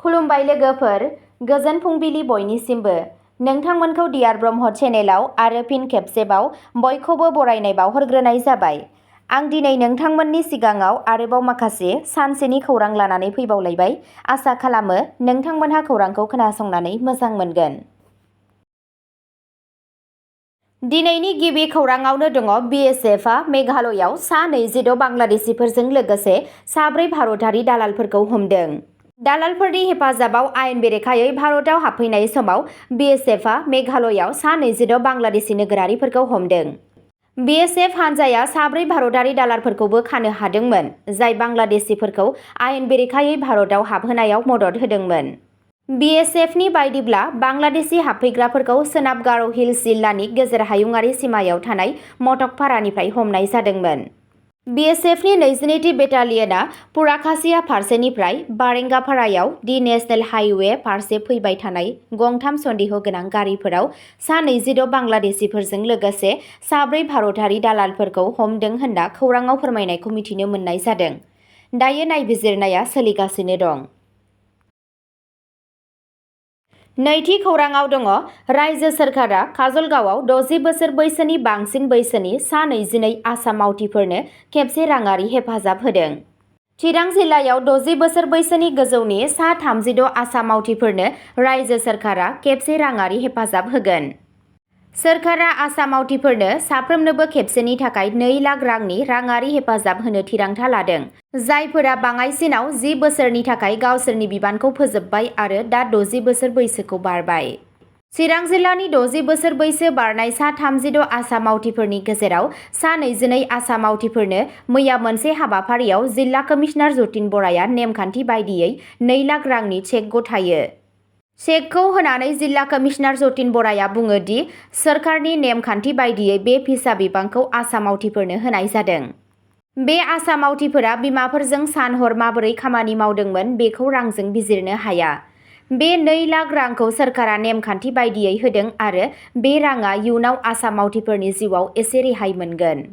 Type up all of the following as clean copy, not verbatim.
खुलुमबाय लोगोफोर, गोजोन फुंबिलि बयनिसिमबो। नोंथांमोनखौ डियार ब्रह्म चेनेलाव आरो फिन खेबसेबाव बयखौबो बरायनाय बावहरग्रोनाय जाबाय। आं दिनै नोंथांमोननि सिगाङाव आरोबाव माखासे सानसेनि खौरां लानानै फैबावलायबाय। आसा खालामो नोंथांमोनहा खौरांखौ खोनासंनानै मोजां मोनगोन। दिनैनि गिबि खौराङावनो दङ BSFआ मेघालयआव सा 26 बांलादेशिफोरजों लोगोसे 4 भारतारि दालालफोरखौ हमदों। दालालफोरनि हेफाजाबाव आयेन बेरेखायै भारतआव हाबफैनाय समाव BSFआ मेघालयआव सा 26 बांलादेशी नोगोरारिफोरखौ हमदों। BSF हानजाया 4 भारतारि दालालफोरखौबो खानो हादोंमोन, जाय बांलादेशीफोरखौ आयेन बेरेखायै भारतआव हाबहोनायाव मदद होदोंमोन। BSFनि बायदिब्ला बांलादेशी हाबफैग्राफोरखौ सोनाब गार' हिल्स जिल्लानि गेजेर हायुंआरि सिमायाव थानाय मटकपारानिफ्राय हमनाय जादोंमोन। BSFनि 22थि बेटालियनआ पुराकासिया फारसेनिफ्राय बारेंगापारायाव दि नेशनेल हाइवे फारसे फैबाय थानाय गंथाम सन्देह गोनां गारिफोराव सा 26 बांलादेशीफोरजों लोगोसे 4 भारतारि दालालफोरखौ हमदों होनना खौराङाव फोरमायनायखौ मिथिनो मोननाय जादों। दायो नायबिजिरनाया सोलिगासिनो दं। नैथि खौराङाव दङ रायजो सोरखारा काजलगावआव 60 बोसोर बैसोनि बांसिन बैसोनि सा 22 आसा मावथिफोरनो खेबसे राङारि हेफाजाब होदों। चिरां जिल्लायाव 60 बोसोर बैसोनि गोजौनि सा 36 आसा मावथिफोरनो रायजो सोरखारा खेबसे राङारि हेफाजाब होगोन। सोरखारा आसा मावथिफोरनो साफ्रोमनोबो खेबसेनि थाखाय 2 लाख रांनि राङारि हेफाजाब होनो थिरांथा लादों, जायफोरा बाङाइसिनाव 10 बोसोरनि थाखाय गावसोरनि बिबानखौ फोजोबबाय आरो दा 60 बोसोर बैसोखौ बारबाय। चिरां जिल्लानि 60 बोसोर बैसो बारनाय सा 36 आसा मावथिफोरनि गेजेराव सा 22 आसा मावथिफोरनो मैया मोनसे हाबाफारियाव जिल्ला कमिशनार जतिन बराया नेमखान्थि बायदियै 2 लाख रांनि चेक गथायो। चेकखौ होनानै जिल्ला कमिशनार जतिन बराया बुङो दि सोरखारनि नेमखान्थि बायदियै बे फिसा बिबांखौ आसा मावथिफोरनो होनाय जादों। बे आसा मावथिफोरा बिमाफोरजों सान-हर माबोरै खामानि मावदोंमोन बेखौ रांजों बिजिरनो हाया। बे 2 लाख रांखौ सोरखारा नेमखान्थि बायदियै होदों आरो बे राङा इयुनाव आसा मावथिफोरनि जिउआव एसे रेहाय मोनगोन।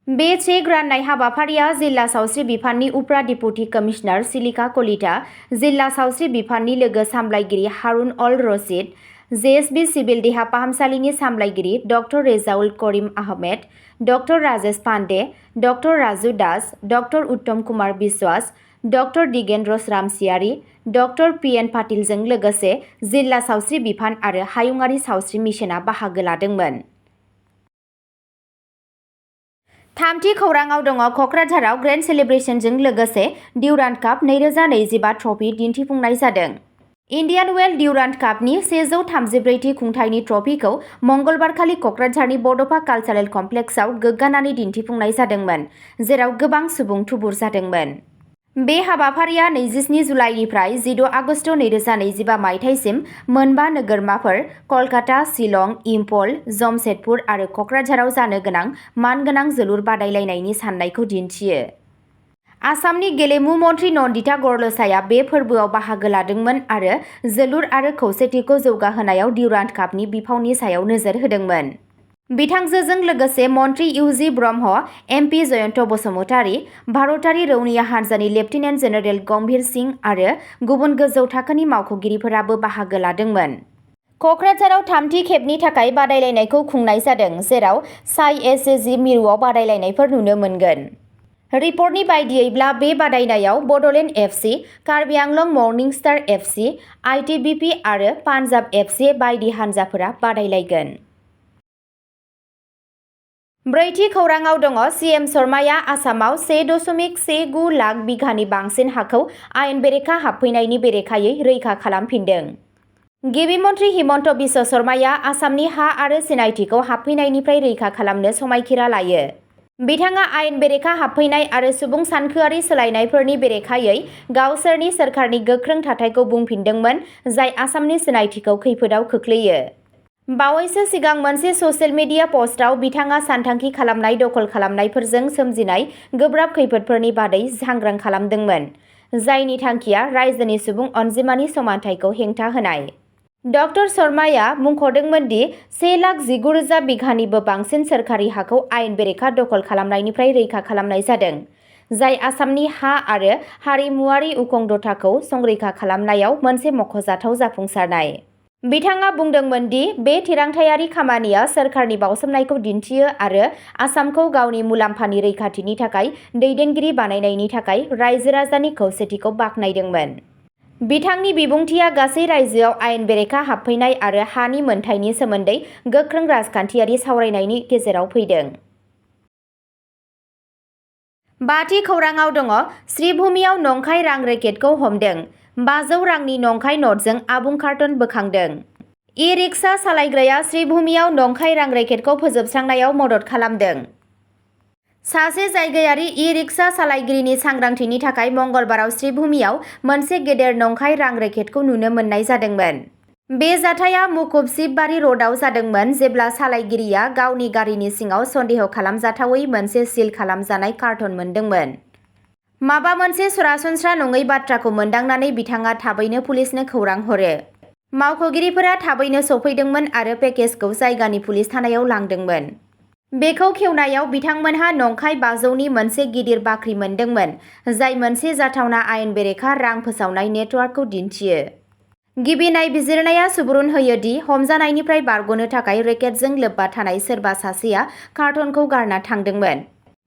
बे चेक राननाय हाबाफारिया जिल्ला सावस्रि बिफाननि उफ्रा डिपुटि कमिशनार सिलिका कलिता, जिल्ला सावस्रि बिफाननि लोगो सामलायगिरि हारुन अल रशिद, JSB सिभिल देहा फाहामसालिनि सामलायगिरि doctor Rezaul Karim Ahmed, doctor Rajesh Pandey, doctor Raju Das, doctor Uttam Kumar Biswas, doctor Digendra Ramsiary, doctor PN पाटिलजों लोगोसे जिल्ला सावस्रि बिफान आरो हायुंआरि सावस्रि मिशनआ बाहागो लादोंमोन। थामथि खौराङाव दङ कक्राझाराव ग्रेन्ड सेलिब्रेशनजों लोगोसे डिउरान्ड काप 2025 ट्रफी दिन्थिफुंनाय जादों। इन्डियान वेल डिउरान्ड कापनि 134थि खुंथायनि ट्रफीखौ मंगलबारखालि कक्राझारनि बड'फा कालचारेल कमप्लेक्सआव गोग्गानानै दिन्थिफुंनाय जादोंमोन, जेराव गोबां सुबुं थुबुर जादोंमोन। बे हाबाफारिया 27 जुलाइनिफ्राय 16 आगस्ट 2025 मायथाइसिम मोनबा नोगोरमाफोर कलकाता, शिलं, इम्फल, जमशेदपुर आरो कक्राझाराव जानो गोनां मानगोनां जोलुर बादायलायनायनि साननायखौ दिन्थियो। आसामनि गेलेमु मन्थ्रि नन्दिता गरलचाया बे फोरबोआव बाहागो लादोंमोन आरो जोलुर आरो खौसेथिखौ जौगाहोनायाव डिउरान्ड कापनि बिफावनि सायाव नोजोर होदोंमोन। बिथांजोजों लोगोसे मन्थ्रि UG ब्रह्म, MP जयन्त बसुमतारी, भारतारि रौनिया हान्जानि लेफ्टिनेन्ट जेनेरेल गम्भीर सिंह आरो गुबुन गोजौ थाखोनि मावख'गिरिफोराबो बाहागो लादोंमोन। कक्राझाराव थामथि खेबनि थाखाय बादायलायनायखौ खुंनाय जादों, जेराव साइ SAG मिरुआव बादायलायनायफोर नुनो मोनगोन। रिपर्टनि बायदियैब्ला बे बादायनायाव Bodoland FC, Karbi Anglong morning star FC, ITBP आरो पान्जाब FC बायदि हान्जाफोरा बादायलायगोन। ब्रैथि खौराङाव दङ CM शर्माया आसामाव 1.19 लाख बिघानि बांसिन हाखौ आयेन बेरेखा हाबफैनायनि बेरेखायै रैखा खालामफिनदों। गिबि मन्थ्रि हिमन्त बिश्व शर्माया आसामनि हा आरो सिनायथिखौ हाबफैनायनिफ्राय रैखा खालामनो समायखिरा लायो। बिथाङा आयेन बेरेखा हाबफैनाय आरो सुबुं सानखोआरि सोलायनायफोरनि बेरेखायै गावसोरनि सोरखारनि गोख्रों थाथायखौ बुंफिनदोंमोन, जाय आसामनि सिनायथिखौ खैफोदाव खोख्लैयो। बावैसो सिगां मोनसे ससियेल मिडिया पस्टआव बिथाङा सानथांखि खालामनाय दखल खालामनायफोरजों सोमजिनाय गोब्राब खैफोदफोरनि बादै सांग्रां खालामदोंमोन, जायनि थांखिया रायजोनि सुबुं अनजिमानि समानथायखौ हेंथा होनाय। डक्टर शर्माया मुंख'दोंमोन दि 1,19,000 बिघानिबो बांसिन सोरखारि हाखौ आयेन बेरेखा दखल खालामनायनिफ्राय रैखा खालामनाय जादों, जाय आसामनि हा आरो हारिमुआरि उखंदताखौ संरैखा खालामनायाव मोनसे मख'जाथाव जाफुंसारनाय। बिथाङा बुंदोंमोन दि बे थिरांथायारि खामानिया सोरखारनि बाउसोमनायखौ दिन्थियो आरो आसामखौ गावनि मुलाम्फानि रैखाथिनि थाखाय दैदेनगिरि बानायनायनि थाखाय रायजो-राजानि खौसेथिखौ बाख्नायदोंमोन। बिथांनि बिबुंथिया गासै रायजोआव आयेन बेरेखा हाबफैनाय आरो हानि मोनथायनि सोमोन्दै गोख्रों राजखान्थियारि सावरायनायनि गेजेराव फैदों। बाथि खौराङाव दङ श्रीभूमियाव नंखाय रां रेकेटखौ हमदों। 500 रांनि नंखाय नटजों आबुं कार्टन बोखांदों। इ-रिक्सा सालायग्राया श्रीभूमियाव नंखाय रां रेकेटखौ फोजोबस्रांनायाव मदद खालामदों। सासे जायगायारि इ-रिक्सा सालायगिरिनि सांग्रांथिनि थाखाय मंगलबाराव श्रीभूमियाव मोनसे गेदेर नंखाय रां रेकेटखौ नुनो मोननाय जादोंमोन। बे जाथाया मुखुब शिबबारी र'डआव जादोंमोन जेब्ला सालायगिरिया गावनि गारिनि सिङाव सन्देह खालामजाथावै मोनसे सिल खालामजानाय कार्टन मोनदोंमोन। माबा मोनसे सरासनस्रा नङै बाथ्राखौ मोनदांनानै बिथाङा थाबैनो पुलिसनो खौरां हरो। मावख'गिरिफोरा थाबैनो सौफैदोंमोन आरो पेकेजखौ जायगानि पुलिस थानायाव लांदोंमोन। बेखौ खेवनायाव बिथांमोनहा नंखाय 500नि मोनसे गिदिर बाख्रि मोनदोंमोन, जाय मोनसे जाथावना आयेन बेरेखा रां फोसावनाय नेटवर्कखौ दिन्थियो। गिबि नायबिजिरनाया सुबुरुन होयो दि हमजानायनिफ्राय बारग'नो थाखाय रेकेटजों लोब्बा थानाय सोरबा सासेआ कार्टनखौ गारना थांदोंमोन।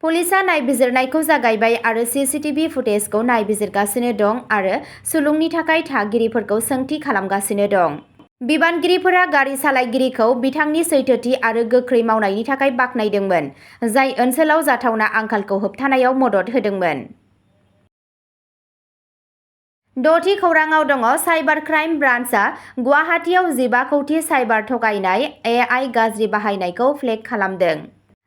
पुलिसआ नायबिजिरनायखौ जागायबाय आरो सीसीटीवी फुटेजखौ नायबिजिरगासिनो दं आरो सुलुंनि थाखाय थागिरिफोरखौ सोंथि खालामगासिनो दं। बिबानगिरिफोरा गारि सालायगिरिखौ बिथांनि सैथोथि आरो गोख्रै मावनायनि थाखाय बाख्नायदोंमोन, जाय ओनसोलाव जाथावना आंखालखौ होबथानायाव मदद होदोंमोन। द'थि खौराङाव दङ साइबार क्राइम ब्रान्चआ गुवाहाटीआव 15 कौटि साइबार थगायनाय एआइ गाज्रि बाहायनायखौ फ्लेग खालामदों।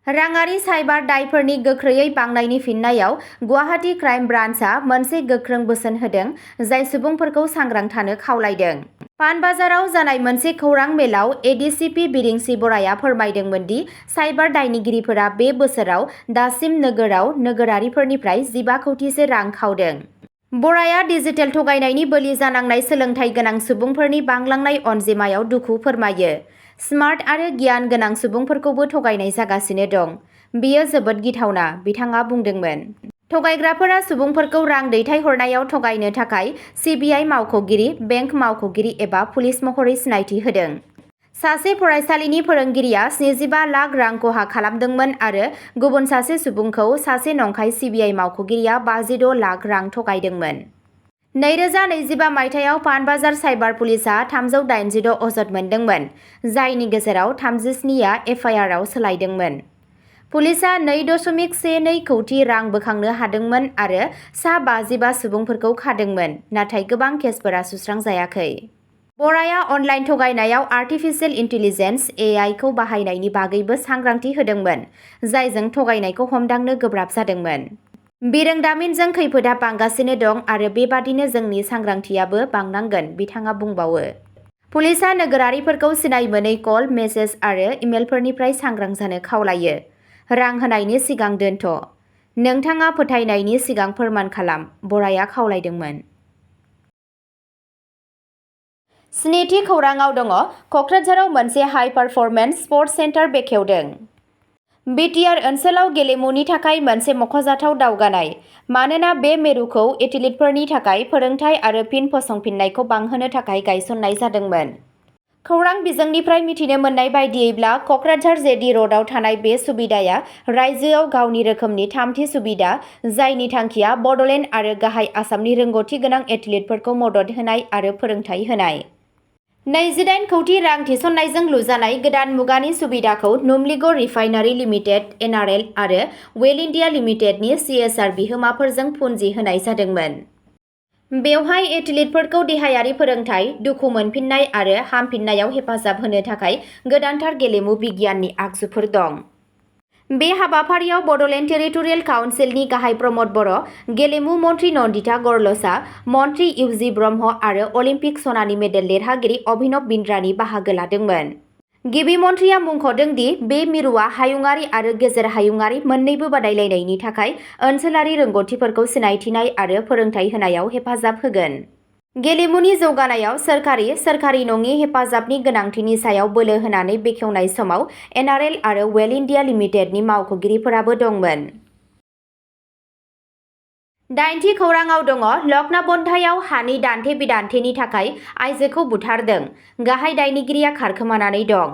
राङारि साइबार दायफोरनि गोख्रैयै बांनायनि फिननायाव गुवाहाटी क्राइम ब्रान्चआ मोनसे गोख्रों बोसोन होदों, जाय सुबुंफोरखौ सांग्रां थानो खावलायदों। पानबाजाराव जानाय मोनसे खौरां मेलाव एडिसिपि बिरिंसि बराया फोरमायदोंमोन दि साइबार दायनिगिरिफोरा बे बोसोराव दासिम नोगोराव नोगोरारिफोरनिफ्राय 15 कौटिसो रां खावदों। बराया डिजिटेल थगायनायनि बोलि जानांनाय सोलोंथाइ गोनां सुबुंफोरनि बांलांनाय अनजिमायाव दुखु फोरमायो। स्मार्ट आरो गियान गोनां सुबुंफोरखौबो थगायनाय जागासिनो दं। बेयो जोबोद गिथावना, बिथाङा बुंदोंमोन। थगायग्राफोरा सुबुंफोरखौ रां दैथायहरनायाव थगायनो थाखाय सिबिआइ मावख'गिरि, बेंक मावख'गिरि एबा पुलिस महरै सिनायथि होदों। सासे फरायसालिनि फोरोंगिरिया 75 लाख रां खहा खालामदोंमोन आरो गुबुन सासे सुबुंखौ सासे नंखाय सिबिआइ मावख'गिरिया 56 लाख रां थगायदोंमोन। 2025 मायथाइयाव पानबाजार साइबार पुलिसआ 386 अजद मोनदोंमोन, जायनि गेजेराव 37आ एफआइआरआव सोलायदोंमोन। पुलिसआ 2.12 कौटि रां बोखांनो हादोंमोन आरो सा 55 सुबुंफोरखौ खादोंमोन, नाथाय गोबां केसफोरा सुस्रांजायाखै। बराया अनलाइन थगायनायाव आर्टिफिशियेल इन्टेलिजेन्स (एआइ) खौ बाहायनायनि बागैबो सांग्रांथि होदोंमोन, जायजों थगायनायखौ हमदांनो गोब्राब जादोंमोन। बिरोंदामिनजों खैफोदआ बांगासिनो दं आरो बेबादिनो जोंनि सांग्रांथियाबो बांनांगोन, बिथाङा बुंबावो। पुलिसआ नोगोरारिफोरखौ सिनाय मोनै कल, मेसेज आरो इमेलफोरनिफ्राय सांग्रां जानो खावलायो। रां होनायनि सिगां दोनथ'। नोंथाङा फोथायनायनि सिगां फोरमान खालाम, बराया खावलायदोंमोन। स्निथि खौराङाव दङ क'क्राझाराव मोनसे हाई पारफरमेन्स स्पर्ट्स सेन्टार बेखेवदों। बिटिआर ओनसोलाव गेलेमुनि थाखाय मोनसे मख'जाथाव दावगानाय, मानोना बे मिरुखौ एथलीटफोरनि थाखाय फोरोंथाय आरो फिन फसंफिननायखौ बांहोनो थाखाय गायसननाय जादोंमोन। खौरां बिजोंनिफ्राय मिथिनो मोननाय बायदियैब्ला क'क्राझार जेडि र'डआव थानाय बे सुबिदाया रायजोआव गावनि रोखोमनि थामथि सुबिदा, जायनि थांखिया बड'लेण्ड आरो गाहाय आसामनि रोंग'थि गोनां एथलीटफोरखौ मदद होनाय आरो फोरोंथाय होनाय। 28 कौटि रां थिसननायजों लुजानाय गोदान मुगानि सुबिदाखौ नुमलिगड़ रिफाइनारि लिमिटेड (एनआरएल) आरो वेल इन्डिया लिमिटेडनि सिएसआर बिहोमाफोरजों पुन्जि होनाय जादोंमोन। बेवहाय एथलीटफोरखौ देहायारि फोरोंथाय, दुखु मोनफिन्नाय आरो हामफिननायाव हेफाजाब होनो थाखाय गोदानथार गेलेमु बिगियाननि आगजुफोर दं। बे हाबाफारियाव बड'लेण्ड टेरिटरियेल काउन्सिलनि गाहाय प्रमद बर', गेलेमु मन्थ्रि नन्दिता गरलसा, मन्थ्रि इउजि ब्रह्म आरो अलिम्पिक सनानि मेडेल देरहागिरि अभिनव बिन्द्रानि बाहागो लादोंमोन। गिबि मन्थ्रिया मुंख'दों दि बे मिरुआ हायुंआरि आरो गेजेर हायुंआरि मोन्नैबो बादायलायनायनि थाखाय ओनसोलारि रोंग'थिफोरखौ सिनायथिनाय आरो फोरोंथाय होनायाव हेफाजाब होगोन। गेलेमुनि जौगानायाव सोरखारि, सोरखारि नङि हेफाजाबनि गोनांथिनि सायाव बोलो होनानै बेखेवनाय समाव एनआरएल आरो वेल इन्डिया लिमिटेडनि मावख'गिरिफोराबो दंमोन। दाइनथि खौराङाव दङ लखनाबन्धायाव हानि दान्थे बिदान्थेनि थाखाय आइजोखौ बुथारदों। गाहाय दायनिगिरिया खारखोमानानै दं।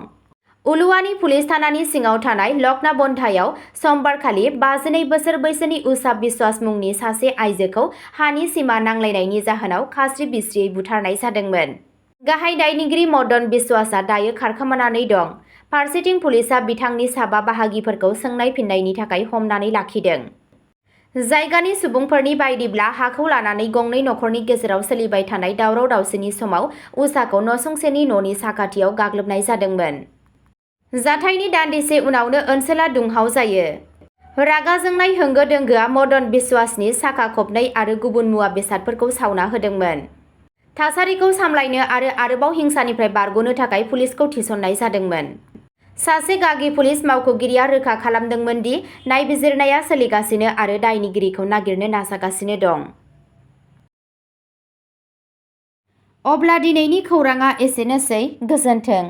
उलुवानि पुलिस थानानि सिङाव थानाय लखनाबन्धायाव समबारखालि 52 बोसोर बैसोनि उषा बिश्वास मुंनि सासे आइजोखौ हानि सिमा नांलायनायनि जाहोनाव खास्रि बिस्रियै बुथारनाय जादोंमोन। गाहाय दायनिगिरि मदन बिश्वासआ दायो खारखोमानानै दं। फारसेथिं पुलिसआ बिथांनि साबा बाहागिफोरखौ सोंनाय फिननायनि थाखाय हमनानै लाखिदों। जायगानि सुबुंफोरनि बायदिब्ला हाखौ लानानै गंनै नखरनि गेजेराव सोलिबाय थानाय दावराव दावसिनि समाव उषाखौ नसुंसेनि न'नि साखाथियाव गाग्लोबनाय जादोंमोन। जाथायनि दान्दिसे उनावनो ओनसोला दुंहाव जायो। रागा जोंनाय होंगो दोंगोआ मदन बिश्वासनि साखा खबनै आरो गुबुन मुवा बेसादफोरखौ सावना होदोंमोन। थासारिखौ सामलायनो आरो आरोबाव हिंसानिफ्राय बारग'नो थाखाय पुलिसखौ थिसननाय जादोंमोन। सासे गागि पुलिस मावख'गिरिया रोखा खालामदोंमोन दि नायबिजिरनाया सोलिगासिनो आरो दायनिगिरिखौ नागिरनो नाजागासिनो दं। अब्ला दिनैनि खौराङा एसेनोसै। गोजोन्थों।